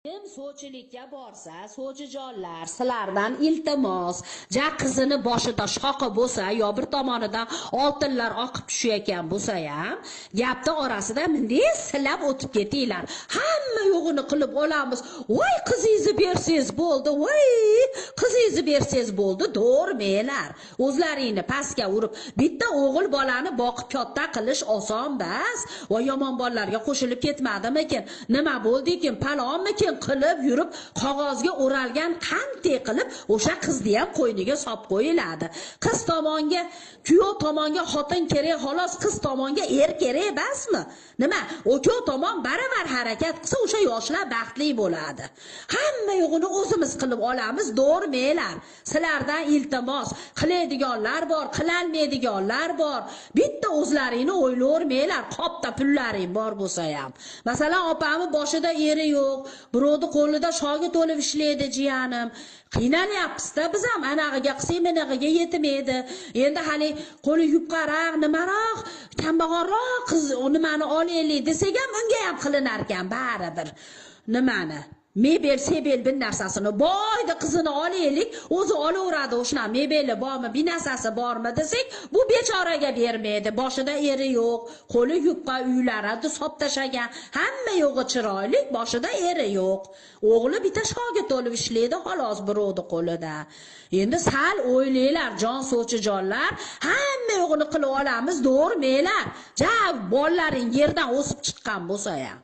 Kim sovchilikka borsa, sovchijonlar, sizlardan iltimos, ja qizini boshida shoqi bo'lsa, yo bir tomonidan oltinlar oqib tushayotgan bo'lsa ham, gapni orasida bunday silab o'tib ketinglar. Hamma yo'g'ini qilib olamiz. Voy, qizingizni bersangiz bo'ldi, voy, qizingizni bersangiz bo'ldi, do'rmanglar. O'zlaringni pastga urib, bitta o'g'il bolani boqib katta qilish oson bas. Voy, yomon bolalarga qo'shilib ketmadimikin? Nima bo'ldi ekan? Palonmikin? Qilib yurib qog'ozga o'ralgan qanday qilib o'sha qizni ham qo'yniga solib qo'yiladi. Qiz tomonga, kuyov tomonga xotin kerak xolos, qiz tomonga er kerak emasmi? Nima? Kuyov tomon baravar harakat qilsa o'sha yoshlar baxtli bo'ladi. Hamma yo'g'ini o'zimiz qilib olamiz, do'rmanglar. Sizlardan iltimos, qiladiganlar bor, qilolmaydiganlar bor. Bitta o'zlaringni o'ylavermanglar, qopda pullaring bor bo'lsa ham. Masalan, opamni boshida eri yo'q, birovni qo'lida shogird bo'lib ishlaydi jiyanim. Qiynalyapmiz-da biz ham, anag'iga qilsak, minag'iga yetmaydi. Endi hali qo'li yupqaroq, nimaroq, kambag'alroq qiz nimani olaylik desak ham unga ham qilinar ekan baribir. Nimani? Mebel, sebel bir narsasini boyni qizini olaylik, o'zi olaveradi o'shana mebeli bormi, bir narsasi bormi desak, bu bechoraga bermaydi. Boshida eri yo'q, qo'li yupqa, uylari sop tashagan, hamma yo'g'i chiroyli, boshida eri yo'q. O'g'li bitta shogird bo'lib ishlaydi xolos birovni qo'lida. Endi sal o'ylanglar, jon sovchijonlar, hamma yo'g'ini qilib olamiz, do'rmanglar. Ja, bolalaring yerdan o'sib chiqqan bo'lsa ham.